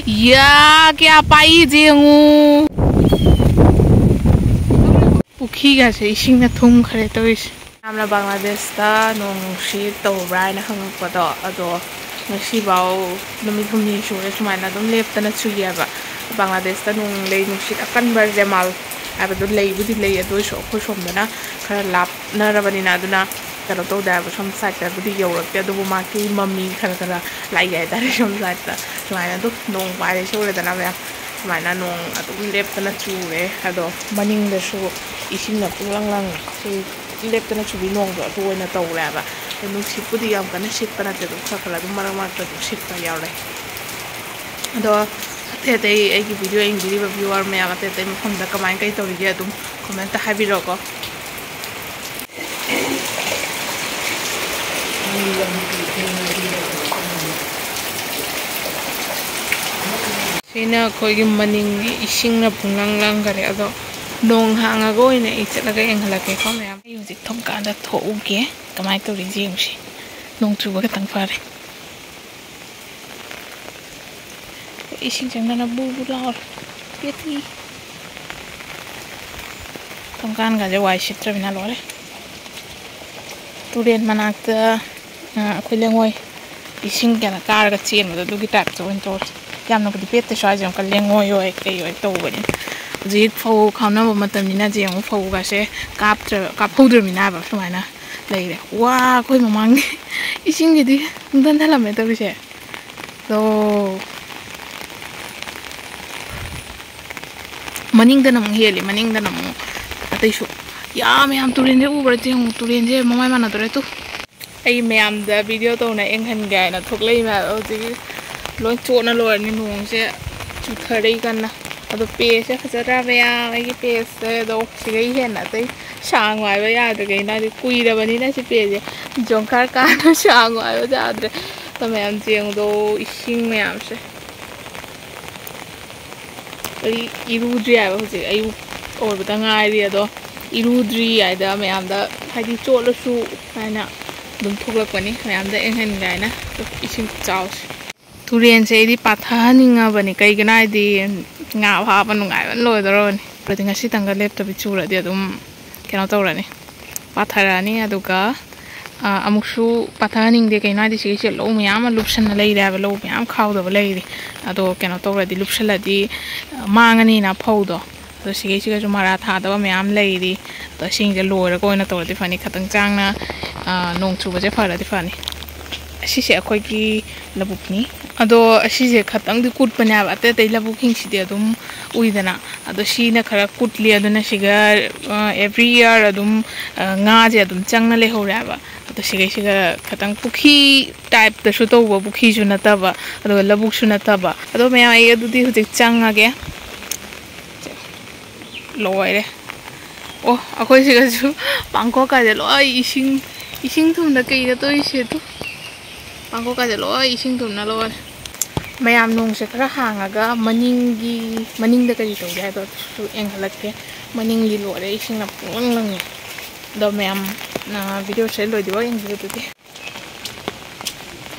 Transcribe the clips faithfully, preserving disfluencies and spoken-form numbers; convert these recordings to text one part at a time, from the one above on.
ꯌꯥ, ꯀꯌꯥ ꯄꯥꯏꯗꯦ ꯌꯦꯡꯉꯨ꯫ ꯄꯨꯈ꯭ꯔꯤꯒꯁꯦ ꯏꯁꯤꯡꯅ ꯊꯨꯝꯈ꯭ꯔꯦ ꯇꯧꯔꯤꯁꯦ꯫ ꯌꯥꯝꯅ ꯕꯪꯒ꯭ꯂꯥꯗꯦꯁꯇ ꯅꯣꯡ ꯅꯨꯡꯁꯤꯠ ꯇꯧꯕ꯭ꯔꯥ ꯍꯥꯏꯅ ꯍꯪꯉꯛꯄꯗꯣ, ꯑꯗꯣ ꯉꯁꯤꯐꯥꯎ ꯅꯨꯃꯤꯠ ꯍꯨꯝꯅꯤ ꯁꯨꯔꯦ ꯁꯨꯃꯥꯏꯅ ꯑꯗꯨꯝ ꯂꯦꯞꯇꯅ ꯆꯨꯏꯌꯦꯕ꯫ ꯕꯪꯒ꯭ꯂꯥꯗꯦꯁꯇ ꯅꯣꯡꯂꯩ ꯅꯨꯡꯁꯤꯠ ꯑꯀꯟꯕ ꯔꯦꯃꯥꯜ ꯍꯥꯏꯕꯗꯣ ꯂꯩꯕꯨꯗꯤ ꯂꯩ, ꯑꯗꯨ ꯑꯣꯏꯔꯁꯨ ꯑꯩꯈꯣꯏ ꯁꯣꯝꯗꯅ ꯈꯔ ꯂꯥꯞꯅꯔꯕꯅꯤꯅ ꯑꯗꯨꯅ ꯀꯩꯅꯣ ꯇꯧꯗꯦ ꯍꯥꯏꯕ, ꯁꯣꯝ ꯁꯥꯏꯠꯇꯕꯨꯗꯤ ꯌꯧꯔꯛꯇꯦ, ꯑꯗꯨꯕꯨ ꯃꯥꯒꯤ ꯃꯃꯤ ꯈꯔ ꯈꯔ ꯂꯥꯛꯏ ꯍꯥꯏꯇꯥꯔꯦ ꯁꯣꯝ ꯁꯥꯏꯠꯇ꯫ ꯁꯨꯃꯥꯏꯅ ꯑꯗꯨꯝ ꯅꯣꯡ ꯄꯥꯏꯔꯦ ꯁꯨꯔꯦꯗꯅ ꯃꯌꯥꯝ, ꯁꯨꯃꯥꯏꯅ ꯅꯣꯡ ꯑꯗꯨꯝ ꯂꯦꯞꯇꯅ ꯆꯨꯔꯦ꯫ ꯑꯗꯣ ꯃꯅꯤꯡꯗꯁꯨ ꯏꯁꯤꯡꯅ ꯄꯨꯡꯂꯪ ꯂꯪꯉꯦ꯫ ꯁꯤ ꯂꯦꯞꯇꯅ ꯆꯨꯕꯤ ꯅꯣꯡꯗꯣ ꯑꯗꯨ ꯑꯣꯏꯅ ꯇꯧꯔꯦꯕ꯫ ꯑꯗꯣ ꯅꯨꯡꯁꯤꯠꯄꯨꯗꯤ ꯌꯥꯝ ꯀꯟꯅ ꯁꯤꯠꯄ ꯅꯠꯇꯦ, ꯑꯗꯨꯝ ꯈꯔ ꯈꯔ ꯑꯗꯨꯝ ꯃꯔꯛ ꯃꯔꯛꯇ ꯑꯗꯨꯝ ꯁꯤꯠꯄ ꯌꯥꯎꯔꯦ꯫ ꯑꯗꯣ ꯑꯇꯩ ꯑꯇꯩ ꯑꯩꯒꯤ ꯚꯤꯗꯤꯑꯣ ꯌꯦꯡꯕꯤꯔꯤꯕ ꯚ꯭ꯌꯨꯋꯔ ꯃꯌꯥꯝ ꯑꯇꯩ ꯑꯇꯩ ꯃꯐꯝꯗ ꯀꯃꯥꯏ ꯀꯩ ꯇꯧꯔꯤꯒꯦ ꯑꯗꯨꯝ ꯀꯣꯃꯦꯟꯇ ꯍꯥꯏꯕꯤꯔꯛꯑꯣꯀꯣ꯫ ꯁꯤꯅ ꯑꯩꯈꯣꯏꯒꯤ ꯃꯅꯤꯡꯒꯤ ꯏꯁꯤꯡꯅ ꯄꯨꯡꯂꯪ ꯂꯪꯈꯔꯦ꯫ ꯑꯗꯣ ꯅꯣꯡ ꯍꯥꯡꯉꯒ ꯑꯣꯏꯅ ꯑꯩ ꯆꯠꯂꯒ ꯌꯦꯡꯍꯜꯂꯛꯀꯦꯀꯣ ꯃꯌꯥꯝ꯫ ꯑꯩ ꯍꯧꯖꯤꯛ ꯊꯣꯡꯀꯥꯟꯗ ꯊꯣꯛꯎꯒꯦ, ꯀꯃꯥꯏꯅ ꯇꯧꯔꯤꯁꯦ ꯌꯦꯡꯁꯤ꯫ ꯅꯣꯡ ꯆꯨꯕ ꯈꯤꯇꯪ ꯐꯔꯦ꯫ ꯏꯁꯤꯡ ꯆꯪꯗꯅ ꯕꯨ ꯕꯨ ꯂꯥꯎꯔꯦ꯫ ꯄꯦꯠꯇꯤ꯫ ꯊꯣꯡꯀꯥꯟꯒꯁꯦ ꯋꯥꯏ ꯁꯤꯠꯇ꯭ꯔꯕꯅꯤꯅ ꯂꯣꯏꯔꯦ꯫ ꯇꯨꯔꯦꯟ ꯃꯅꯥꯛꯇ, ꯑ, ꯑꯩꯈꯣꯏ ꯂꯩꯉꯣꯏ ꯏꯁꯤꯡ ꯀꯩꯅꯣ ꯀꯥꯔꯒ ꯆꯦꯟꯕꯗꯣ ꯑꯗꯨꯒꯤ ꯇꯥꯏꯞꯇ ꯑꯣꯏꯅ ꯇꯧꯔꯦ꯫ ꯌꯥꯝꯅꯕꯨꯗꯤ ꯄꯦꯠꯇꯦ ꯁ꯭ꯋꯥꯏꯁꯦ ꯑꯃꯨꯛꯀ ꯂꯩꯉꯣꯏ ꯑꯣꯏ ꯀꯩ ꯑꯣꯏ ꯇꯧꯕꯅꯤꯅ꯫ ꯍꯧꯖꯤꯛ ꯐꯧ ꯈꯥꯎꯅꯕ ꯃꯇꯝꯅꯤꯅ ꯍꯧꯖꯤꯛ ꯑꯃꯨꯛ ꯐꯧꯒꯁꯦ ꯀꯥꯞꯇ꯭ꯔ-, ꯀꯥꯞꯍꯧꯗ꯭ꯔꯕꯅꯤꯅ ꯍꯥꯏꯕ ꯁꯨꯃꯥꯏꯅ ꯂꯩꯔꯦ꯫ ꯋꯥ! ꯑꯩꯈꯣꯏ ꯃꯃꯥꯡꯒꯤ ꯏꯁꯤꯡꯁꯤꯗꯤ ꯄꯨꯡꯊꯟ ꯊꯜꯂꯝꯃꯦ ꯇꯧꯔꯤꯁꯦ꯫ ꯑꯗꯣ ꯃꯅꯤꯡꯗꯅ ꯑꯃꯨꯛ ꯍꯦꯜꯂꯤ, ꯃꯅꯤꯡꯗꯅ ꯑꯃꯨꯛ ꯑꯇꯩꯁꯨ꯫ ꯌꯥꯝ ꯌꯥꯝ ꯇꯨꯔꯦꯟꯁꯦ ꯎꯕ꯭ꯔꯥ? ꯌꯦꯡꯉꯨ, ꯇꯨꯔꯦꯟꯁꯦ ꯃꯃꯥꯏ ꯃꯥꯟꯅꯗꯣꯔꯦ ꯇꯨ꯫ ꯑꯩ ꯃꯌꯥꯝꯗ ꯚꯤꯗꯤꯑꯣ ꯇꯧꯅ ꯌꯦꯡꯍꯟꯒꯦ ꯍꯥꯏꯅ ꯊꯣꯛꯂꯛꯏ ꯃꯌꯥꯝ ꯍꯧꯖꯤꯛꯀꯤ ꯂꯣꯏ ꯆꯣꯠꯅ ꯂꯣꯏꯔꯅꯤ, ꯅꯣꯡꯁꯦ ꯆꯨꯊꯔꯛꯏ ꯀꯟꯅ꯫ ꯑꯗꯣ ꯄꯦꯁꯦ ꯐꯖꯗ꯭ꯔꯥ ꯃꯌꯥꯝ? ꯑꯩꯒꯤ ꯄꯦꯁꯦ ꯑꯗꯣ ꯁꯤꯗꯩ ꯍꯦꯟꯅ ꯑꯇꯩ ꯁꯥꯡꯉꯨ ꯍꯥꯏꯕ ꯌꯥꯗ꯭ꯔꯦ꯫ ꯀꯩꯅꯣ ꯍꯥꯏꯗꯤ ꯀꯨꯏꯔꯕꯅꯤꯅ ꯁꯤ ꯄꯦꯁꯦ ꯖꯣꯡꯈꯥꯔ ꯀꯥꯟꯅ ꯁꯥꯡꯉꯨ ꯍꯥꯏꯕ ꯌꯥꯗ꯭ꯔꯦ꯫ ꯑꯗꯣ ꯃꯌꯥꯝ ꯌꯦꯡꯉꯨꯗꯣ, ꯏꯁꯤꯡ ꯃꯌꯥꯝꯁꯦ꯫ ꯑꯩ ꯏꯔꯨꯗ꯭ꯔꯤ ꯍꯥꯏꯕ, ꯍꯧꯖꯤꯛ ꯑꯌꯨꯛ ꯑꯣꯏꯕꯗ ꯉꯥꯏꯔꯤ꯫ ꯑꯗꯣ ꯏꯔꯨꯗ꯭ꯔꯤ ꯍꯥꯏꯗ ꯃꯌꯥꯝꯗ, ꯍꯥꯏꯗꯤ ꯆꯣꯠꯂꯁꯨ ꯍꯥꯏꯅ ꯑꯗꯨꯝ ꯊꯣꯛꯂꯛꯄꯅꯤ, ꯃꯌꯥꯝꯗ ꯌꯦꯡꯍꯟꯒꯦ ꯍꯥꯏꯅ꯫ ꯏꯁꯤꯡ ꯈꯨꯆꯥꯎꯁꯦ꯫ ꯇꯨꯔꯦꯟꯁꯦ ꯑꯩꯗꯤ ꯄꯥꯊꯍꯟꯅꯤꯡꯉꯕꯅꯤ, ꯀꯩꯒꯤꯅꯣ ꯍꯥꯏꯗꯤ ꯉꯥ ꯐꯥꯕ ꯅꯨꯡꯉꯥꯏꯕꯅ ꯂꯣꯏꯗꯧꯔꯕꯅꯤ꯫ ꯑꯗꯨꯗꯤ ꯉꯁꯤꯇꯪꯒ ꯂꯦꯞꯇꯕꯤ ꯆꯨꯔꯗꯤ ꯑꯗꯨꯝ ꯀꯩꯅꯣ ꯇꯧꯔꯅꯤ, ꯄꯥꯊꯔꯛꯑꯅꯤ꯫ ꯑꯗꯨꯒ ꯑ, ꯑꯃꯨꯛꯁꯨ ꯄꯥꯊꯍꯟꯅꯤꯡꯗꯦ, ꯀꯩꯅꯣ ꯍꯥꯏꯗꯤ ꯁꯤꯒꯤꯁꯦ ꯂꯧ ꯃꯌꯥꯝ ꯑꯃ ꯂꯨꯞꯁꯟꯅ ꯂꯩꯔꯦ ꯍꯥꯏꯕ, ꯂꯧ ꯃꯌꯥꯝ ꯈꯥꯎꯗꯕ ꯂꯩꯔꯤ꯫ ꯑꯗꯣ ꯀꯩꯅꯣ ꯇꯧꯔꯗꯤ, ꯂꯨꯞꯁꯜꯂꯗꯤ, ꯑ, ꯃꯥꯡꯉꯅꯤꯅ ꯐꯧꯗꯣ꯫ ꯑꯗꯣ ꯁꯤꯒꯩꯁꯤꯒꯁꯨ ꯃꯔꯥ ꯊꯥꯗꯕ ꯃꯌꯥꯝ ꯂꯩꯔꯤ꯫ ꯑꯗꯣ ꯏꯁꯤꯡꯁꯦ ꯂꯣꯏꯔꯒ ꯑꯣꯏꯅ ꯇꯧꯔꯗꯤ ꯐꯅꯤ, ꯈꯇꯪ ꯆꯥꯡꯅ, ꯑ, ꯅꯣꯡ ꯆꯨꯕꯁꯦ ꯐꯔꯗꯤ ꯐꯅꯤ꯫ ꯑꯁꯤꯁꯦ ꯑꯩꯈꯣꯏꯒꯤ ꯂꯧꯕꯨꯛꯅꯤ꯫ ꯑꯗꯣ ꯑꯁꯤꯁꯦ ꯈꯇꯪꯗꯤ ꯀꯨꯠꯄꯅꯦ ꯍꯥꯏꯕ, ꯑꯇꯩ ꯑꯇꯩ ꯂꯧꯕꯨꯛꯁꯤꯡꯁꯤꯗꯤ ꯑꯗꯨꯝ ꯎꯏꯗꯅ꯫ ꯑꯗꯣ ꯁꯤꯅ ꯈꯔ ꯀꯨꯠꯂꯤ, ꯑꯗꯨꯅ ꯁꯤꯒ, ꯑ, every year ꯑꯗꯨꯝ, ꯑ, ꯉꯥꯁꯦ ꯑꯗꯨꯝ ꯆꯪꯅ ꯂꯩꯍꯧꯔꯦ ꯍꯥꯏꯕ꯫ ꯑꯗꯣ ꯁꯤꯒꯩꯁꯤꯒ ꯈꯇꯪ ꯄꯨꯈ꯭ꯔꯤ typeꯇꯁꯨ ꯇꯧꯕ, ꯄꯨꯈ꯭ꯔꯤꯁꯨ ꯅꯠꯇꯕ, ꯑꯗꯨꯒ ꯂꯧꯕꯨꯛꯁꯨ ꯅꯠꯇꯕ꯫ ꯑꯗꯣ ꯃꯌꯥꯝ, ꯑꯩ ꯑꯗꯨꯗꯤ ꯍꯧꯖꯤꯛ ꯆꯪꯉꯒꯦ꯫ ꯂꯣꯏꯔꯦ꯫ ꯑꯣ, ꯑꯩꯈꯣꯏ ꯁꯤꯒꯁꯨ ꯄꯥꯡꯈꯣꯛꯀꯁꯦ ꯂꯣꯏ ꯏꯁꯤꯡ, ꯏꯁꯤꯡ ꯊꯨꯝꯅ ꯀꯩꯅꯣ ꯇꯧꯔꯤꯁꯦ ꯑꯗꯨ꯫ ꯄꯥꯡꯈꯣꯛꯀꯁꯦ ꯂꯣꯏ ꯏꯁꯤꯡ ꯊꯨꯝꯅ ꯂꯣꯏꯔꯦ꯫ ꯃꯌꯥꯝ, ꯅꯣꯡꯁꯦ ꯈꯔ ꯍꯥꯡꯉꯒ ꯃꯅꯤꯡꯒꯤ, ꯃꯅꯤꯡꯗ ꯀꯔꯤ ꯇꯧꯒꯦ ꯍꯥꯏꯕꯗꯣ ꯑꯗꯨꯁꯨ ꯌꯦꯡꯍꯜꯂꯛꯀꯦ꯫ ꯃꯅꯤꯡꯒꯤ ꯂꯣꯏꯔꯦ, ꯏꯁꯤꯡꯅ ꯄꯨꯡꯂꯪ ꯂꯪꯉꯦ꯫ ꯑꯗꯣ ꯃꯌꯥꯝ, ꯑ, videoꯁꯦ ꯂꯣꯏꯗ꯭ꯔꯤꯐꯥꯎ ꯌꯦꯡꯕꯤꯌꯨ ꯑꯗꯨꯗꯤ꯫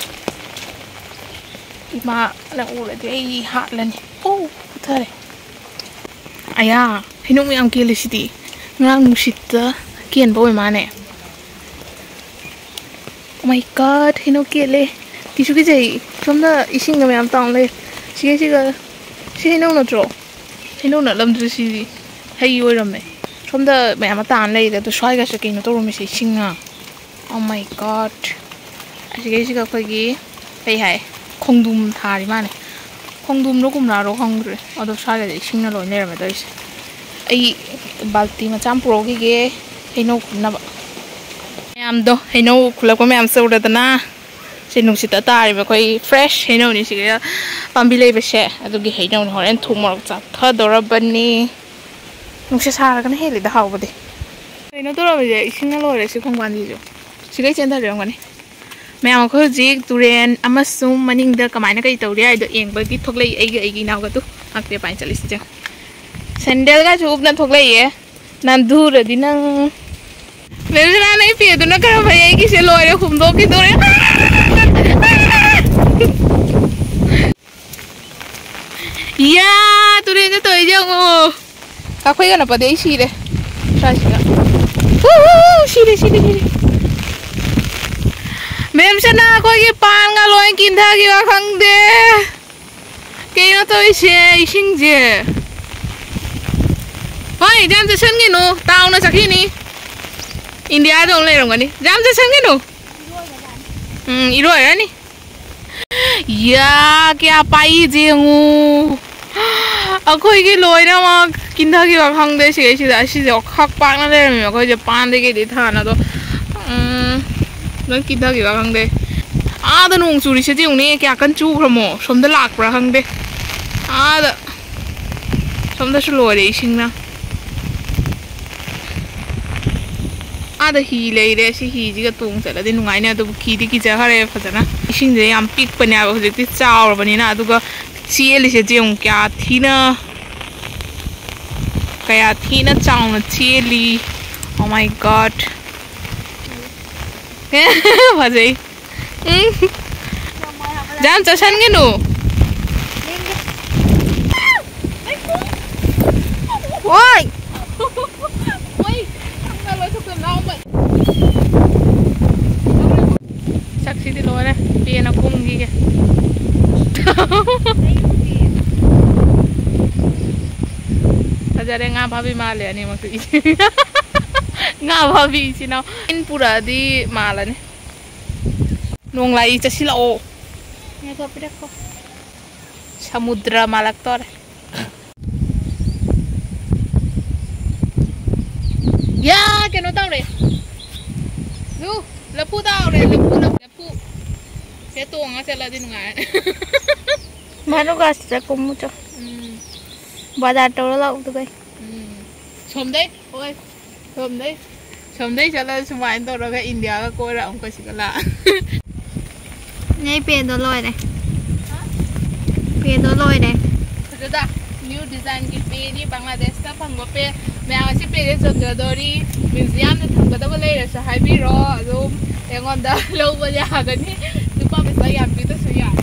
ꯏꯃꯥꯅ ꯎꯔꯗꯤ ꯑꯩ ꯍꯥꯠꯂꯅꯤ꯫ ꯑꯣ, ꯄꯨꯊꯔꯦ꯫ ꯑꯌꯥ, ꯍꯩꯅꯧ ꯃꯌꯥꯝ ꯀꯦꯜꯂꯤꯁꯤꯗꯤ꯫ ꯉꯔꯥꯡ ꯅꯨꯡꯁꯤꯠꯇ ꯀꯦꯟꯕ ꯑꯣꯏ ꯃꯥꯅꯦ꯫ Oh my God, ꯍꯩꯅꯧ ꯀꯦꯜꯂꯦ꯫ ꯀꯤꯁꯨ ꯀꯤꯖꯩ꯫ ꯁꯣꯝꯗ ꯏꯁꯤꯡꯒ ꯃꯌꯥꯝ ꯇꯥꯎꯅ ꯂꯩ꯫ ꯁꯤꯒꯩꯁꯤꯒ, ꯁꯤ ꯍꯩꯅꯧ ꯅꯠꯇ꯭ꯔꯣ? ꯍꯩꯅꯧ ꯅꯠꯂꯝꯗ꯭ꯔꯦ ꯁꯤꯗꯤ꯫ ꯍꯩ ꯑꯣꯏꯔꯝꯃꯦ꯫ ꯁꯣꯝꯗ ꯃꯌꯥꯝ ꯑꯃ ꯇꯥꯅ ꯂꯩꯔꯦ꯫ ꯑꯗꯣ ꯁ꯭ꯋꯥꯏꯒꯁꯦ ꯀꯩꯅꯣ ꯇꯧꯔꯝꯃꯤꯁꯦ, ꯏꯁꯤꯡꯅ꯫ Oh my God. ꯑꯁꯤꯒꯩꯁꯤꯒ ꯑꯩꯈꯣꯏꯒꯤ ꯀꯩ ꯍꯥꯏ, ꯈꯣꯡꯗ꯭ꯔꯨꯝ ꯊꯥꯔꯤ ꯃꯥꯅꯦ꯫ ꯈꯣꯡꯗ꯭ꯔꯨꯝꯔꯣ ꯀꯣꯝꯂꯥꯔꯣ ꯈꯪꯗ꯭ꯔꯦ꯫ ꯑꯗꯣ ꯁ꯭ꯋꯥꯏꯒꯗꯤ ꯏꯁꯤꯡꯅ ꯂꯣꯏ ꯂꯩꯔꯝꯃꯦ ꯇꯧꯔꯤꯁꯦ꯫ ꯑꯩ ꯕꯥꯜꯇꯤ ꯃꯆꯥ ꯑꯃ ꯄꯨꯔꯛꯈꯤꯒꯦ ꯍꯩꯅꯧ ꯈꯨꯟꯅꯕ꯫ ꯃꯌꯥꯝꯗꯣ, ꯍꯩꯅꯧ ꯈꯨꯜꯂꯛꯄ ꯃꯌꯥꯝꯁꯦ ꯎꯔꯗꯅ꯫ ꯁꯤ ꯅꯨꯡꯁꯤꯠꯇ ꯇꯥꯔꯤꯕ ꯑꯩꯈꯣꯏ fresh ꯍꯩꯅꯧꯅꯤ ꯁꯤꯒ ꯄꯥꯝꯕꯤ ꯂꯩꯕꯁꯦ꯫ ꯑꯗꯨꯒꯤ ꯍꯩꯅꯧꯅꯤ, ꯍꯣꯔꯦꯟ ꯊꯨꯝ ꯃꯣꯔꯣꯛ ꯆꯥꯊꯗꯧꯔꯕꯅꯤ꯫ ꯅꯨꯡꯁꯤꯠ ꯁꯥꯔꯒꯅ ꯍꯦꯜꯂꯤꯗ ꯍꯥꯎꯕꯗꯤ꯫ ꯀꯩꯅꯣ ꯇꯧꯔꯝꯃꯤꯁꯦ, ꯏꯁꯤꯡꯅ ꯂꯣꯏꯔꯦ ꯁꯤ ꯈꯣꯡꯕꯥꯟꯁꯤꯁꯨ꯫ ꯁꯤꯒꯩ ꯆꯦꯟꯊꯕꯤꯔꯝꯒꯅꯤ꯫ ꯃꯌꯥꯝ, ꯑꯩꯈꯣꯏ ꯍꯧꯖꯤꯛ ꯇꯨꯔꯦꯟ ꯑꯃꯁꯨꯡ ꯃꯅꯤꯡꯗ ꯀꯃꯥꯏꯅ ꯀꯩ ꯇꯧꯔꯤ ꯍꯥꯏꯗꯣ ꯌꯦꯡꯕꯒꯤ ꯊꯣꯛꯂꯛꯏ꯫ ꯑꯩꯒ ꯑꯩꯒꯤ ꯏꯅꯥꯎꯒꯗꯨ ꯉꯥꯛꯇꯦ ꯄꯥꯏꯅ ꯆꯠꯂꯤꯁꯤ ꯌꯦꯡꯉꯨ꯫ ꯁꯦꯟꯗꯜꯒꯁꯨ ꯎꯞꯅ ꯊꯣꯛꯂꯛꯏꯌꯦ꯫ ꯅꯥꯟꯊꯨꯔꯗꯤ ꯅꯪ꯫ ꯃꯦꯝꯁꯤꯅꯥ, ꯅꯪ ꯐꯤꯗꯨꯅ ꯈꯔ ꯐꯩ, ꯑꯩꯒꯤꯁꯦ ꯂꯣꯏꯔꯦ, ꯍꯨꯝꯗꯣꯛꯈꯤꯗꯣꯔꯦ꯫ ꯌꯥ, ꯇꯨꯔꯦꯟꯗ ꯇꯧꯔꯤꯁꯦ ꯌꯦꯡꯉꯣ꯫ ꯀꯥꯐꯩ ꯀꯟꯅ ꯄꯗꯦ, ꯑꯩ ꯁꯤꯔꯦ꯫ ꯁ꯭ꯋꯥꯏꯁꯤꯗ꯫ ꯎ, ꯎ, ꯎ, ꯁꯤꯔꯦ, ꯁꯤꯔꯦ, ꯁꯤꯔꯦ꯫ ꯃꯦꯝꯁꯤꯅ ꯑꯩꯈꯣꯏꯒꯤ ꯄꯥꯟꯒ ꯂꯣꯏ ꯀꯤꯟꯊꯈꯤꯕ ꯈꯪꯗꯦ꯫ ꯀꯩꯅꯣ ꯇꯧꯔꯤꯁꯦ, ꯏꯁꯤꯡꯁꯦ? ꯍꯣꯏ, ꯌꯥꯝ ꯆꯠꯁꯟꯒꯤꯅꯨ, ꯇꯥꯎꯅ ꯆꯠꯈꯤꯅꯤ꯫ ꯏꯟꯗꯤꯌꯥꯗ ꯑꯃꯨꯛ ꯂꯩꯔꯝꯒꯅꯤ꯫ ꯌꯥꯝ ꯆꯠꯁꯟꯒꯤꯅꯨ꯫ ꯎꯝ, ꯏꯔꯣꯏꯔꯅꯤ꯫ ꯌꯥ, ꯀꯌꯥ ꯄꯥꯏꯁꯦ ꯌꯦꯡꯉꯨ꯫ ꯑꯩꯈꯣꯏꯒꯤ ꯂꯣꯏꯅꯃꯛ ꯀꯤꯟꯊꯈꯤꯕ ꯈꯪꯗꯦ꯫ ꯁꯤꯒꯩꯁꯤꯗ, ꯑꯁꯤꯁꯦ ꯈꯛ ꯄꯥꯛꯅ ꯂꯩꯔꯝꯃꯦꯕ꯫ ꯑꯩꯈꯣꯏꯁꯦ ꯄꯥꯟꯗꯒꯤꯗꯤ ꯊꯥꯅ ꯑꯗꯣ, ꯎꯝ, ꯂꯣꯏ ꯀꯤꯟꯊꯈꯤꯕ ꯈꯪꯗꯦ꯫ ꯑꯥꯗ ꯅꯣꯡ ꯆꯨꯔꯤꯁꯦ ꯌꯦꯡꯉꯨꯅꯦ, ꯀꯌꯥ ꯀꯟꯅ ꯆꯨꯈ꯭ꯔꯃꯣ꯫ ꯁꯣꯝꯗ ꯂꯥꯛꯄ꯭ꯔꯥ ꯈꯪꯗꯦ꯫ ꯑꯥꯗ, ꯁꯣꯝꯗꯁꯨ ꯂꯣꯏꯔꯦ ꯏꯁꯤꯡꯅ꯫ ꯑꯥꯗ ꯍꯤ ꯂꯩꯔꯦ꯫ ꯁꯤ ꯍꯤꯁꯤꯒ ꯇꯣꯡ ꯆꯠꯂꯗꯤ ꯅꯨꯡꯉꯥꯏꯅꯤ, ꯑꯗꯨꯕꯨ ꯀꯤꯗꯤ ꯀꯤꯖꯈꯔꯦ ꯐꯖꯅ꯫ ꯏꯁꯤꯡꯁꯦ ꯌꯥꯝ ꯄꯤꯛꯄꯅꯦꯕ, ꯍꯧꯖꯤꯛꯇꯤ ꯆꯥꯎꯔꯕꯅꯤꯅ꯫ ꯑꯗꯨꯒ ꯆꯦꯜꯂꯤꯁꯦ ꯌꯦꯡꯉꯨ, ꯀꯌꯥ ꯊꯤꯅ, ꯀꯌꯥ ꯊꯤꯅ ꯆꯥꯎꯅ ꯆꯦꯜꯂꯤ꯫ Oh my God. ꯐꯖꯩ꯫ ꯎꯝ꯫ ꯌꯥꯝ ꯆꯠꯁꯟꯒꯅꯨ꯫ ꯍꯣꯏ꯫ ꯁꯛꯁꯤꯗꯤ ꯂꯣꯏꯔꯦ꯫ ꯄꯦꯟꯅ ꯀꯨꯝꯈꯤꯒꯦ꯫ ꯐꯖꯔꯦ, ꯉꯥ ꯐꯥꯕꯤ ꯃꯥꯜꯂꯦ ꯑꯅꯤꯃꯛꯇꯨ꯫ ꯉꯥ ꯐꯥꯕꯤ ꯏꯆꯤꯟ ꯏꯅꯥꯎ꯫ ꯑꯩꯅ ꯄꯨꯔꯛꯑꯗꯤ ꯃꯥꯜꯂꯅꯤ꯫ ꯅꯣꯡꯂꯥꯏ ꯆꯠꯁꯤꯜꯂꯛꯑꯣ꯫ ꯉꯥꯏꯈꯣ, ꯄꯤꯔꯛꯈꯣ꯫ ꯁꯃꯨꯗ꯭ꯔ ꯃꯥꯜꯂꯛꯇꯣꯔꯦ꯫ ꯌꯥ, ꯀꯩꯅꯣ ꯇꯧꯔꯦ꯫ ꯂꯨ, ꯂꯐꯨ ꯇꯥꯍꯧꯔꯦ, ꯂꯐꯨ, ꯂꯐꯨ, ꯂꯐꯨ꯫ ꯁꯦ ꯇꯣꯡꯉ ꯆꯠꯂꯗꯤ ꯅꯨꯡꯉꯥꯏꯔꯅꯤ꯫ ꯚꯥꯅꯨ ꯒꯥꯁꯇ ꯀꯨꯝꯃꯨ ꯆꯣ꯫ ꯎꯝ꯫ ꯕꯖꯥꯔ ꯇꯧꯔ ꯂꯥꯛꯎ ꯑꯗꯨꯒ꯫ ꯎꯝ꯫ ꯁꯣꯝꯗꯩ, ꯍꯣꯏ꯫ ꯁꯣꯝꯗꯩ, ꯁꯣꯝꯗꯩ ꯆꯠꯂ ꯁꯨꯃꯥꯏꯅ ꯇꯧꯔꯒ ꯏꯟꯗꯤꯌꯥꯒ ꯀꯣꯏꯔ ꯑꯃꯨꯛꯀ ꯁꯤꯗ ꯂꯥꯛ꯫ ꯅꯦ, ꯄꯦꯟꯗꯣ ꯂꯣꯏꯔꯦ꯫ ꯄꯦꯟꯗꯣ ꯂꯣꯏꯔꯦ꯫ ꯐꯖꯗ? New designꯒꯤ ꯄꯦꯅꯤ, ꯕꯪꯒ꯭ꯂꯥꯗꯦꯁꯇ ꯐꯪꯕ ꯄꯦ꯫ ꯃꯌꯥꯝ ꯑꯁꯤ ꯄꯦꯔꯦ ꯆꯟꯖꯗꯣꯔꯤ꯫ ꯃ꯭ꯌꯨꯖꯤꯌꯝꯗ ꯊꯝꯒꯗꯕ ꯂꯩꯔꯁꯨ ꯍꯥꯏꯕꯤꯔꯣ, ꯑꯗꯨꯝ ꯑꯩꯉꯣꯟꯗ ꯂꯧꯕ ꯌꯥꯒꯅꯤ꯫ ꯂꯨꯄꯥ ꯄꯩꯁꯥ ꯌꯥꯝ ꯄꯤꯗꯁꯨ ꯌꯥꯏ꯫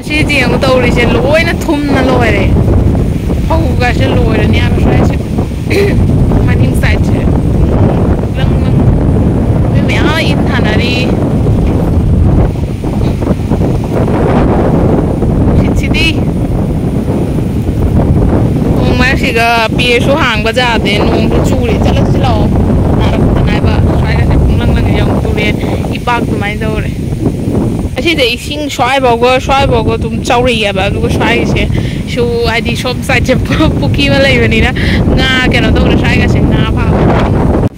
ꯁꯤꯗꯤ ꯌꯦꯡꯉꯨ, ꯇꯧꯔꯤꯁꯦ ꯂꯣꯏꯅ ꯊꯨꯝꯅ ꯂꯣꯏꯔꯦ꯫ ꯐꯧꯒꯁꯦ ꯂꯣꯏꯔꯅꯤ ꯍꯥꯏꯕ ꯁ꯭ꯋꯥꯏꯁꯦ꯫ ꯃꯅꯤꯡ ꯁꯥꯏꯠꯁꯦ ꯂꯪ ꯂꯪ ꯃꯤ ꯃꯌꯥꯝ ꯏꯟ ꯊꯥꯅꯔꯤ꯫ ꯁꯤꯗꯤ ꯅꯣꯡ ꯃꯔꯛꯁꯤꯒ ꯄꯦꯁꯨ ꯍꯥꯡꯕ ꯌꯥꯗꯦ, ꯅꯣꯡꯁꯨ ꯆꯨꯔꯤ꯫ ꯆꯠꯂꯁꯤ ꯂꯥꯛꯑꯣ꯫ ꯅꯥꯔꯛꯇꯅ ꯍꯥꯏꯕ ꯁ꯭ꯋꯥꯏꯒꯁꯦ ꯄꯨꯡꯂꯪ ꯂꯪꯉꯦ, ꯌꯦꯡꯉꯨ ꯇꯨꯔꯦꯟ ꯏꯄꯥꯛ ꯑꯗꯨꯃꯥꯏꯅ ꯇꯧꯔꯦ꯫ ꯑꯁꯤꯗ ꯏꯁꯤꯡ ꯁ꯭ꯋꯥꯏꯐꯥꯎꯒ ꯁ꯭ꯋꯥꯏꯐꯥꯎꯒ ꯑꯗꯨꯝ ꯆꯥꯎꯔꯛꯑꯦꯕ, ꯑꯗꯨꯒ ꯁ꯭ꯋꯥꯏꯒꯤꯁꯦ ꯁꯨ ꯍꯥꯏꯗꯤ ꯁꯣꯝ ꯁꯥꯏꯠꯁꯦ ꯄꯨꯈ꯭ꯔꯤ ꯑꯃ ꯂꯩꯕꯅꯤꯅ ꯉꯥ ꯀꯩꯅꯣ ꯇꯧꯔꯦ, ꯁ꯭ꯋꯥꯏꯒꯁꯦ ꯉꯥ ꯐꯥꯕ꯫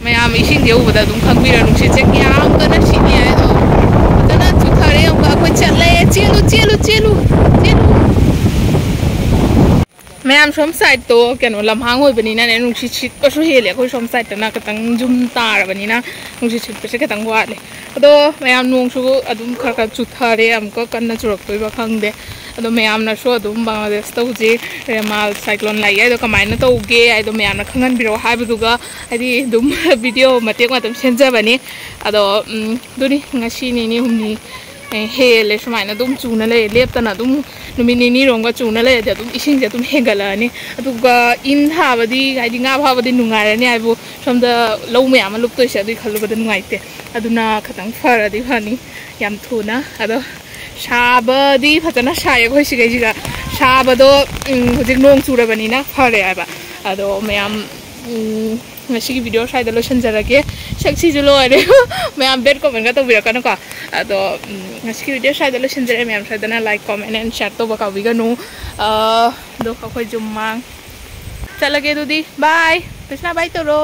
ꯃꯌꯥꯝ ꯏꯁꯤꯡꯁꯦ ꯎꯕꯗ ꯑꯗꯨꯝ ꯈꯪꯕꯤꯔꯣ, ꯅꯨꯡꯁꯤꯠꯁꯦ ꯀꯌꯥꯝ ꯀꯟꯅ ꯁꯤꯠꯂꯤ ꯍꯥꯏꯗꯣ꯫ ꯐꯖꯅ ꯆꯨꯊꯔꯦ ꯑꯃꯨꯛꯀ꯫ ꯑꯩꯈꯣꯏ ꯆꯠꯂꯦ꯫ ꯆꯦꯜꯂꯨ, ꯆꯦꯜꯂꯨ, ꯆꯦꯜꯂꯨ, ꯆꯦꯜꯂꯨ꯫ ꯃꯌꯥꯝ ꯁꯣꯝ ꯁꯥꯏꯠꯇꯣ ꯀꯩꯅꯣ ꯂꯝꯍꯥꯡ ꯑꯣꯏꯕꯅꯤꯅꯅꯦ, ꯅꯨꯡꯁꯤꯠ ꯁꯤꯠꯄꯁꯨ ꯍꯦꯜꯂꯦ꯫ ꯑꯩꯈꯣꯏ ꯁꯣꯝ ꯁꯥꯏꯠꯇꯅ ꯈꯤꯇꯪ ꯌꯨꯝ ꯇꯥꯔꯕꯅꯤꯅ ꯅꯨꯡꯁꯤꯠ ꯁꯤꯠꯄꯁꯦ ꯈꯤꯇꯪ ꯋꯥꯠꯂꯦ꯫ ꯑꯗꯣ ꯃꯌꯥꯝ ꯅꯣꯡꯁꯨ ꯑꯗꯨꯝ ꯈꯔ ꯈꯔ ꯆꯨꯊꯔꯦ, ꯑꯃꯨꯛꯀ ꯀꯟꯅ ꯆꯨꯔꯛꯇꯣꯏꯕ ꯈꯪꯗꯦ꯫ ꯑꯗꯣ ꯃꯌꯥꯝꯅꯁꯨ ꯑꯗꯨꯝ ꯕꯪꯒ꯭ꯂꯥꯗꯦꯁꯇ ꯍꯧꯖꯤꯛ ꯔꯦꯃꯥꯜ ꯁꯥꯏꯀ꯭ꯂꯣꯟ ꯂꯥꯛꯏ ꯍꯥꯏꯗꯣ ꯀꯃꯥꯏꯅ ꯇꯧꯒꯦ ꯍꯥꯏꯗꯣ ꯃꯌꯥꯝꯅ ꯈꯪꯍꯟꯕꯤꯔꯛꯑꯣ ꯍꯥꯏꯕꯗꯨꯒ, ꯍꯥꯏꯗꯤ ꯑꯗꯨꯝ ꯚꯤꯗꯤꯑꯣ ꯃꯇꯦꯛ ꯃꯇꯦꯛ ꯁꯦꯝꯖꯕꯅꯤ꯫ ꯑꯗꯣ ꯎꯝ, ꯑꯗꯨꯅꯤ ꯉꯁꯤ ꯅꯤꯅꯤ ꯍꯨꯝꯅꯤ ꯑꯦ, ꯍꯦꯜꯂꯦ ꯁꯨꯃꯥꯏꯅ ꯑꯗꯨꯝ ꯆꯨꯅ ꯂꯩꯔꯦ, ꯂꯦꯞꯇꯅ ꯑꯗꯨꯝ ꯅꯨꯃꯤꯠ ꯅꯤꯅꯤꯔꯣꯝꯒ ꯆꯨꯅ ꯂꯩꯔꯗꯤ ꯑꯗꯨꯝ ꯏꯁꯤꯡꯁꯦ ꯑꯗꯨꯝ ꯍꯦꯟꯒꯠꯂꯛꯑꯅꯤ꯫ ꯑꯗꯨꯒ ꯏꯟ ꯊꯥꯕꯗꯤ, ꯍꯥꯏꯗꯤ ꯉꯥ ꯐꯥꯕꯗꯤ ꯅꯨꯡꯉꯥꯏꯔꯅꯤ ꯍꯥꯏꯕꯨ, ꯁꯣꯝꯗ ꯂꯧ ꯃꯌꯥꯝ ꯑꯃ ꯂꯨꯞꯇꯣꯏꯁꯦ ꯑꯗꯨꯒꯤ ꯈꯜꯂꯨꯕꯗ ꯅꯨꯡꯉꯥꯏꯇꯦ꯫ ꯑꯗꯨꯅ ꯈꯤꯇꯪ ꯐꯔꯗꯤ ꯐꯅꯤ ꯌꯥꯝ ꯊꯨꯅ꯫ ꯑꯗꯣ ꯁꯥꯕꯗꯤ ꯐꯖꯅ ꯁꯥꯏ ꯑꯩꯈꯣꯏ ꯁꯤꯈꯩꯁꯤꯒ꯫ ꯁꯥꯕꯗꯣ ꯎꯝ, ꯍꯧꯖꯤꯛ ꯅꯣꯡ ꯆꯨꯔꯕꯅꯤꯅ ꯐꯔꯦ ꯍꯥꯏꯕ꯫ ꯑꯗꯣ ꯃꯌꯥꯝ ꯎꯝ, ꯉꯁꯤꯒꯤ ꯚꯤꯗꯤꯑꯣ ꯁ꯭ꯋꯥꯏꯗ ꯂꯣꯏꯁꯤꯟꯖꯔꯒꯦ꯫ ꯁꯛꯁꯤꯁꯨ ꯂꯣꯏꯔꯦ꯫ ꯃꯌꯥꯝ ꯕꯦꯗ ꯀꯣꯃꯦꯟꯒ ꯇꯧꯕꯤꯔꯛꯀꯅꯨꯀꯣ꯫ ꯑꯗꯣ ꯎꯝ, ꯉꯁꯤꯒꯤ ꯚꯤꯗꯤꯑꯣ ꯁ꯭ꯋꯥꯏꯗ ꯂꯣꯏꯁꯤꯟꯖꯔꯦ꯫ ꯃꯌꯥꯝ ꯁꯣꯏꯗꯅ ꯂꯥꯏꯛ, ꯀꯣꯃꯦꯟ ꯑꯦꯟ ꯁꯤꯌꯥꯔ ꯇꯧꯕ ꯀꯥꯎꯕꯤꯒꯅꯨ꯫ ꯑ, ꯑꯗꯣ ꯑꯩꯈꯣꯏ ꯖꯨꯝꯃꯥꯡ ꯆꯠꯂꯒꯦ ꯑꯗꯨꯗꯤ꯫ ꯕꯥꯏ꯫ ꯀ꯭ꯔꯤꯁꯅꯥ ꯕꯥꯏ ꯇꯧꯔꯣ꯫